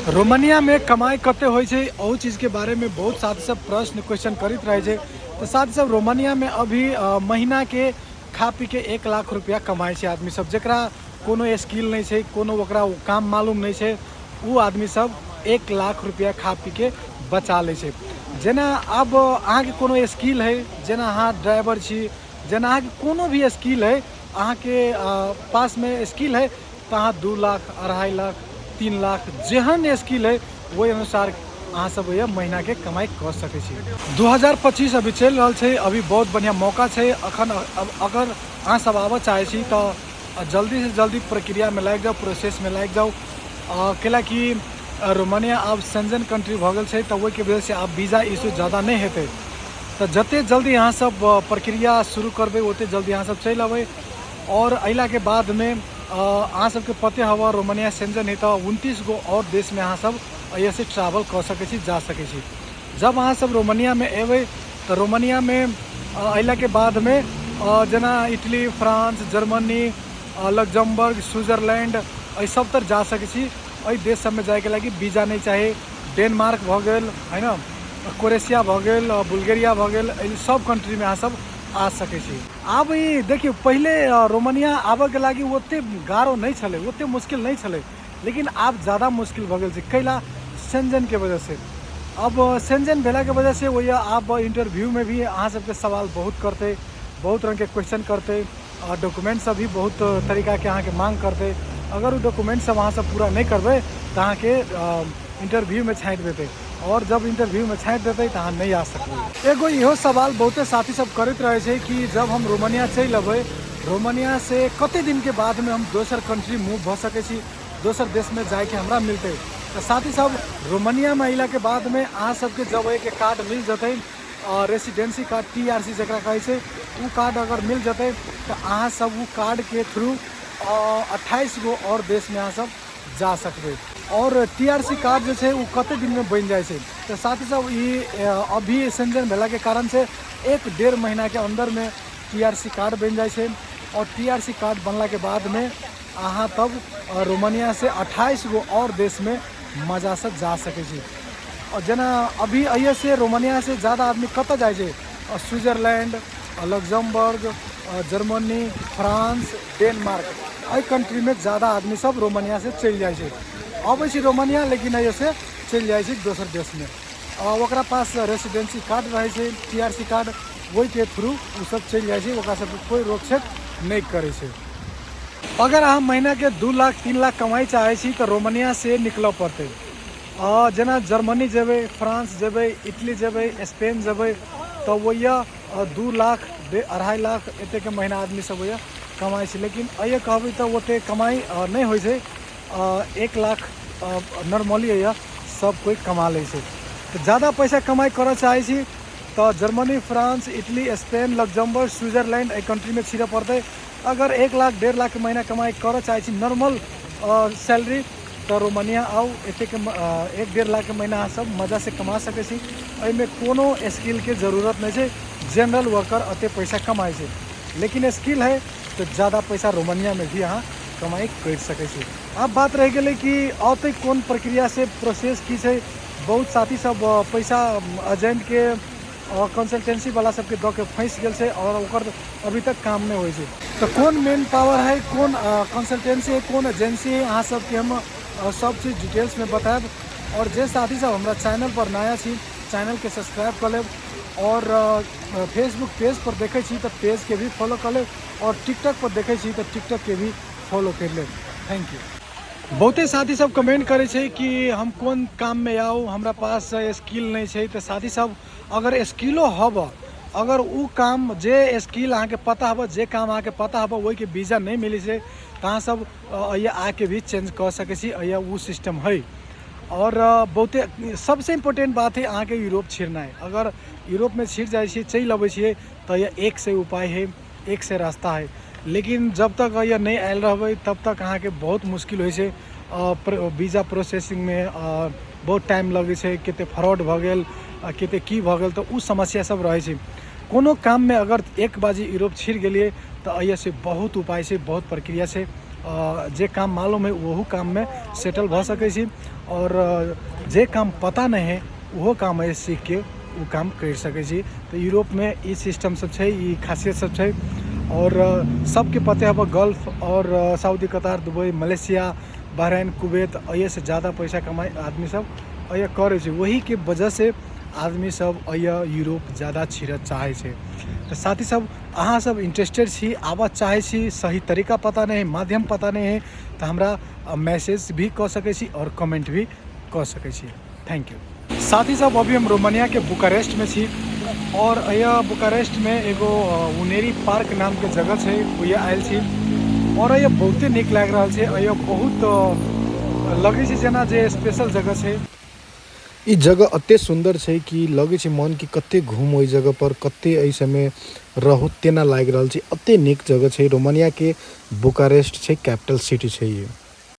रोमानियामे कमाइ कते होइ छै, अहू चीजके बारेमे बहुत साथी सब प्रश्न क्वेश्चन करैत रहै छै। तऽ साथी सब, रोमानियामे अभी महीनाके खा पी के 1 लाख रुपया कमाइ छै आदमी सब। जकरा कोनो स्किल नहि छै, कोनो ओकरा काम मालूम नहि छै, ओ आदमी सब 1 लाख रुपया खा पी के बचा लै छै। जेना आब अहाँके कोनो स्किल है, जेना अहाँ ड्राइवर छी, जेना अहाँके कोनो भी स्किल है, अहाँके पासमे स्किल है, तऽ अहाँ 2 लाख, 2.5 लाख, 3 लाख, जेहन स्किल है ओहि अनुसार अहाँ सब ओहि महीनाके कमाइ कऽ सकै छी। 2025 अभी चलि रहल छै, अभी बहुत बढ़िआँ मौका छै। अखन अगर अहाँ सब आबऽ चाहै छी तऽ जल्दीसँ जल्दी प्रक्रियामे लागि जाउ, प्रोसेसमे लागि जाउ, कैलाकि रोमानिया आब सेंजन कंट्री भऽ गेल छै, तऽ ओहिके वजहसँ आब वीजा इशू ज्यादा नहि हेतै। तऽ जते जल्दी अहाँ सब प्रक्रिया शुरू करबै, ओते जल्दी अहाँ सब चलि अबै। आओर अयलाके बादमे अहाँ सबके पते हवा रोमानिया सेंजन है, तऽ 29 गो आओर देशमे अहाँ सब एहिसँ ट्रैवल कऽ सकै छी, जा सकै छी। जब अहाँ सब रोमानियामे एबै तऽ रोमानियामे अयलाके बादमे जेना Italy, France, Germany, Luxembourg, Switzerland, एहि सब तर जा सकै छी। एहि देश सबमे जाइके लागि वीजा नहि चाही। डेनमार्क भऽ गेल है ने, क्रोएशिया भऽ गेल, बुल्गारिया भऽ गेल, एहि सब कंट्रीमे अहाँ सब आ सकै छी। आब ई देखियौ, पहिले रोमानिया आबऽके लागि ओते गारो नहि छलै, ओते मुश्किल नहि छलै, लेकिन आब ज्यादा मुश्किल भऽ गेल छै। कैला सेंजनके वजहसँ। अब सेंजन भेलाके वजहसँ ओहि आब इंटरव्यूमे भी अहाँ सबके सवाल बहुत करतै, बहुत रङ्गके क्वेश्चन करतै, आओर डॉक्यूमेंट सब भी बहुत तरीकाके अहाँके माँग करतै। अगर ओ डॉक्यूमेंट सब अहाँ सब पूरा नहि करबै तऽ अहाँके इंटरव्यूमे छाँटि देतै, आओर जब इंटरव्यूमे छाँटि देतै तऽ अहाँ नहि आ सकबै। एगो इहो सवाल बहुते साथी सब करैत रहै छै कि जब हम रोमानिया चलि अबै, रोमानियासँ कते दिनके बादमे हम दोसर कंट्री मूव भऽ सकै छी, दोसर देशमे जाइके हमरा मिलतै? तऽ साथी सब, रोमानियामे अयलाके बादमे अहाँ सबके जब एक कार्ड मिल जेतै, रेसिडेंसी कार्ड, TRC जकरा कहै छै, ओ कार्ड अगर मिल जेतै तऽ अहाँ सब ओ कार्डके थ्रू 28 गो आओर देशमे अहाँ सब जा सकबै। आओर TRC card जे छै ओ कते दिनमे बनि जाइ छै? तऽ साथी सब, ई अभी सेंजन भेलाके कारणसँ 1-1.5 महीनाके अन्दरमे TRC card बनि जाइ छै। आओर TRC card बनलाके बादमे अहाँ तब रोमानियासँ 28 गो आओर देशमे मजासँ जा सकै छी। आओर जेना अभी एहिसँ रोमानियासँ ज्यादा आदमी कतऽ जाइ छै? Switzerland, Luxembourg, Germany, France, Denmark, एहि कंट्रीमे ज्यादा आदमी सब रोमानियासँ चलि जाइ छै। अबै छै रोमानिया, लेकिन एहिसँ चलि जाइ छै दोसर देशमे। ओकरा पास रेसिडेंसी कार्ड रहै छै, TRC card, ओहिके थ्रू ओ सब चलि जाइ छै, ओकरा सबके कोइ रोक छेक नहि करै छै। अगर अहाँ महीनाके 2 लाख, 3 लाख कमाइ चाहै छी तऽ रोमानियासँ निकलऽ पड़तै। जेना जर्मनी जेबै, फ्रांस जेबै, इटली जेबै, स्पेन जेबै, तऽ ओहिया 2 लाख, 2.5 लाख एतेक महीना आदमी सब ओहिया कमाइ छै। लेकिन एहिया कहबै तऽ ओतेक कमाइ नहि होइ छै। 1 लाख नॉर्मली एहिया सब कोइ कमा लै छै। तऽ ज्यादा पैसा कमाइ करऽ चाहै छी तऽ Germany, France, Italy, Spain, Luxembourg, Switzerland, एहि कंट्रीमे छिरऽ पड़तै। अगर 1 लाख, 1.5 लाख महीना कमाइ करऽ चाहै छी नॉर्मल सैलरी, तऽ रोमानिया आउ। एतेक 1-1.5 लाखके महीना अहाँ सब मजासँ कमा सकै छी। एहिमे कोनो स्किलके जरूरत नहि छै। जनरल वर्कर एते पैसा कमाइ छै, लेकिन स्किल है तऽ ज्यादा पैसा रोमानियामे भी अहाँ कमाइ करि सकै छी। आब बात रहि गेलै कि औतै कोन प्रक्रियासँ, प्रोसेस की छै। बहुत साथी सब पैसा एजेंटके, कंसल्टेंसी वाला सबके दऽ के फँसि गेल छै आओर ओकर अभी तक काम नहि होइ छै। तऽ कोन मेन पावर है, कोन कंसल्टेंसी है, कोन एजेंसी है, अहाँ सबके हम सब चीज डिटेल्समे बतायब। आओर जे साथी सब हमरा चैनल पर नया छी, चैनलके सब्सक्राइब कऽ लेब, आओर फेसबुक पेज पर देखै छी तऽ पेजके भी फॉलो कऽ लेब, आओर टिकटॉक पर देखै छी तऽ टिकटॉकके भी फॉलो करि लेब। Thank you. बहुते साथी सब कमेंट करै छै कि हम कोन काममे आउ, हमरा पास स्किल नहि छै। तऽ साथी सब, अगर स्किलो हब, अगर ओ काम जे स्किल अहाँके पता हब, जे काम अहाँके पता हब, ओहिके वीजा नहि मिलै छै, तऽ अहाँ सब एहिया आके भी चेंज कऽ सकै छी। एहिया ओ सिस्टम है। आओर बहुते सबसँ इम्पोर्टेंट बात है अहाँके यूरोप छिड़नाइ। अगर यूरोपमे छिड़ जाइ छियै, चलि अबै छियै, तऽ यह एक से उपाय है, एक से रास्ता है। लेकिन जब तक यह नहि आयल रहबै, तब तक अहाँके बहुत मुश्किल होइ छै। वीजा प्रोसेसिंगमे बहुत टाइम लगै छै, कते फ्रॉड भऽ गेल, कते की भऽ गेल, तऽ ओ समस्या सब रहै छै। कोनो काममे अगर एक बाजी यूरोप छिड़ गेलियै तऽ एहिसँ बहुत उपाय छै, बहुत प्रक्रिया छै। जे काम मालूम है ओहू काममे सेटल भऽ सकै छी। आओर जे काम पता नहि है ओहो काम है सीख के ओ काम करि सकै छी। तऽ यूरोपमे ई सिस्टम सब छै, ई खासियत सब छै। आओर सबके पते हब गल्फ आओर Saudi, Qatar, Dubai, Malaysia, Bahrain, Kuwait एहिसँ ज्यादा पैसा कमाइ आदमी सब एहिए करै छै। ओहीके वजहसँ आदमी सब एहिए यूरोप ज्यादा छिरऽ चाहै छै। तऽ साथी सब, अहाँ सब इंटरेस्टेड छी, आबऽ चाहै छी, सही तरीका पता नहि है, माध्यम पता नहि है, तऽ हमरा मैसेज भी कऽ सकै छी आओर कमेंट भी कऽ सकै छी। Thank you. साथी सब, अभी हम रोमानिया के बुकारेस्ट में छी और यह बुकारेस्ट में एगो उनेरी पार्क नाम के जगह छै, ओहिए आयल छी और यह बहुते नीक लागि रहल छै। यह बहुत लगै छै जेना जे स्पेशल जगह छै। ई जगह एते सुंदर छै कि लगै छै मन कि कते घूम ओहि जगह पर, कते एहि समय रहू तेना लागि रहल छै। एते नीक जगह छै। रोमानिया के बुकारेस्ट छै, कैपिटल सिटी छै ई।